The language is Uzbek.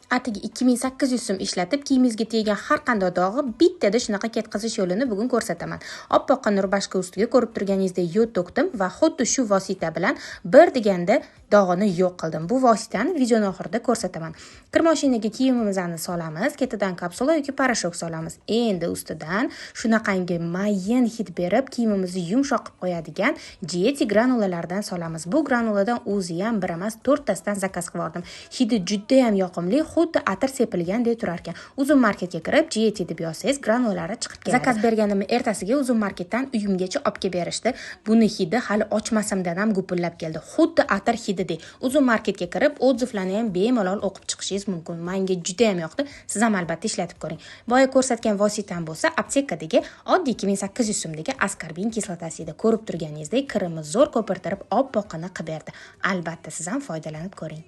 Atigi 2800 so'm ishlatib, kiyimingizga tegan har qanday dog'i bittada shunaqa ketkazish yo'lini bugun ko'rsataman. Oppoqqina рубашка ustiga ko'rib turganingizdek yod to'kdim va xuddi shu vosita bilan bir deganda dog'ini yo'q qildim. Bu vositani videoni oxirida ko'rsataman. Kir mashinaga kiyimimizni solamiz, ketidan kapsula yoki порошок solamiz. Endi ustidan shunaqangi mayin hid berib, kiyimimizni yumshoq qilib qo'yadigan Jeti granulalardan solamiz. Bu granuladan o'zi ham bir emas, to'rttasidan заказ qilib yubordim. Hidi juda ham yoqimli, xuddi atir sepilgandek turar ekan. Uzum marketga kirib, Jeti deb yozsangiz, granulari chiqib keladi. Заказ berganimni ertasiga Uzum marketdan uyimgacha olib kelib berishdi. Buni hidi hali ochmasimdan ham gupillab keldi. Xuddi atir hididek. Uzum marketga kirib, отзыв larni ham bemalol o'qib chiqishingiz mumkin. Menga juda ham yoqdi. Siz ham albatta ishlatib ko'ring. Boya ko'rsatgan vositam bo'lsa, aptekadagi oddiy 2800 so'mdagi askarbin kislotasi edi. Ko'rib turganingizdek, kirimni zo'r ko'pirtirib, oppoqqina qilib berdi. Albatta siz ham foydalanib ko'ring.